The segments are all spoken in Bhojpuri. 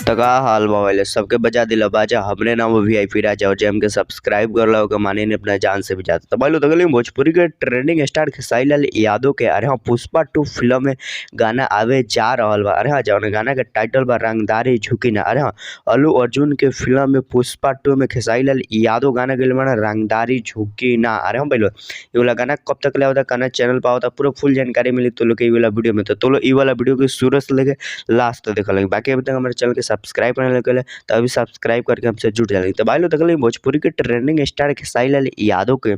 त का हाल बा भइले सबके बजा दिला बाजा। हमरे नाम वीआईपी राजा और जे हमके सब्सक्राइब करला ओके माने ने अपना जान से भी ज्यादा। त भाई लोग देखली भोजपुरी के ट्रेंडिंग स्टार खेसारी लाल यादव के अरे हाँ पुष्पा 2 फिल्म में गाना आवे जा रहल बा। अरे हाँ जौन गाना के टाइटल बा रंगदारी झुकी ना। अरे हाँ अल्लू अर्जुन के फिल्म में पुष्पा 2 में खेसारी लाल यादव गाना गइल बाड़े रंगदारी झुकी ना। अरे हाँ भाई लोग इ वाला गाना कब तक ले आवता कौना चैनल पर आवता पूरा फुल जानकारी मिली तो लोग के इ वाला वीडियो में। तो लोग इ वाला वीडियो के शुरू से लेके लास्ट तक देखल। बाकी अभी तक हमारे चैनल के सब्सक्राइब नहीं कइले तो अभी सब्सक्राइब करके हमसे जुड़ जाएंगे। तो भाई लोग देखल भोजपुरी के ट्रेंडिंग स्टार खेसारी लाल यादव के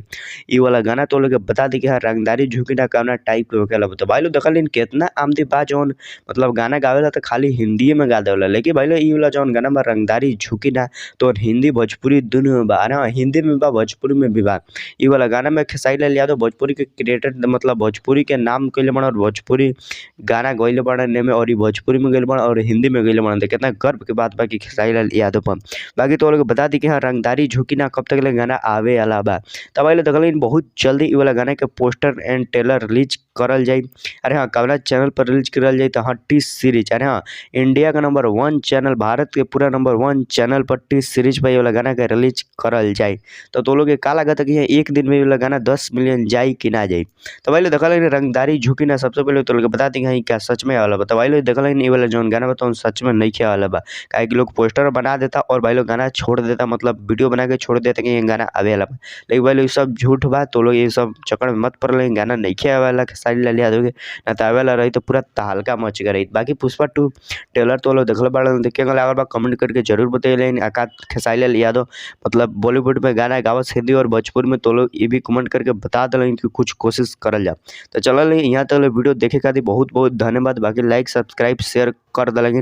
इ वाला गाना तो लोग के बता दी कि हाँ रंगदारी झुकी ना कौना टाइप के होखेला। तो भाई लोग देखल केतना आमदी बा जौन मतलब गाना गावेला तो खाली हिंदी में गा देवेला, लेकिन भाई लोग इ वाला जौन गाना बा रंगदारी झुकी ना तो हिंदी भोजपुरी दुनू में बा। अरे हाँ हिंदी में बा भोजपुरी में भी बा। इ वाला गाना में खेसारी लाल यादव भोजपुरी के क्रिएटर मतलब भोजपुरी के नाम कइले बाड़न और भोजपुरी गाना गइले बाड़न एमे और इ भोजपुरी में गइले बाड़न और हिंदी में गइले बाड़न। त केतना गर्व के बात बा कि खेसारी लाल यादव पर। बाकी तो लोग बता दी कि हाँ रंगदारी झुकी ना कब तक ले गाना आवे वाला बा। तब भाई लोग देखल बहुत जल्दी इ वाला गाना के पोस्टर एंड ट्रेलर रिलीज करल जाई। अरे हाँ कौना चैनल पर रिलीज करल जाई तो हाँ टी सीरीज। अरे हाँ इंडिया का नंबर 1 चैनल भारत के पूरा नंबर 1 चैनल पर टी सीरीज पर इ वाला गाना के रिलीज करल जाई। तो लोग के का लागत कि एक दिन में इ वाला गाना 10 मिलियन जाई कि ना जाई। तो भाई लोग देखल रंगदारी झुकी ना सबसे पहले तो लोग बता दी कि क्या सच में आवेला बा। तो भाई लोग देखल इ वाला जौन गाना बा तौन सच में नइखे आवेला बा, काहे कि लोग पोस्टर बना देता और भाई लोग गाना छोड़ देता मतलब वीडियो बना के छोड़ देता कि ये गाना आवेला बा। लेकिन भाई लोग सब झूठ बा। तो लोग ये सब चक्कर में मत पड़ल, गाना नइखे आवेला खेसारी लाल यादव के ना तो आवेला रही तो पूरा तहलका मच गई रही। बाकी पुष्पा 2 ट्रेलर तो लोग देखल बाड़न, देखे के लागल बा कमेंट करके जरूर बतैले। आ खेसारी लाल यादव मतलब बॉलीवुड में गाना गावस हिंदी और भोजपुरी में तो लोग ये भी कमेंट करके बता दिलन कि कुछ कोशिश करल जा। तो चलल यहाँ तक वीडियो देखे खातिर बहुत बहुत धन्यवाद। बाकी लाइक सब्सक्राइब शेयर कर दलगिन।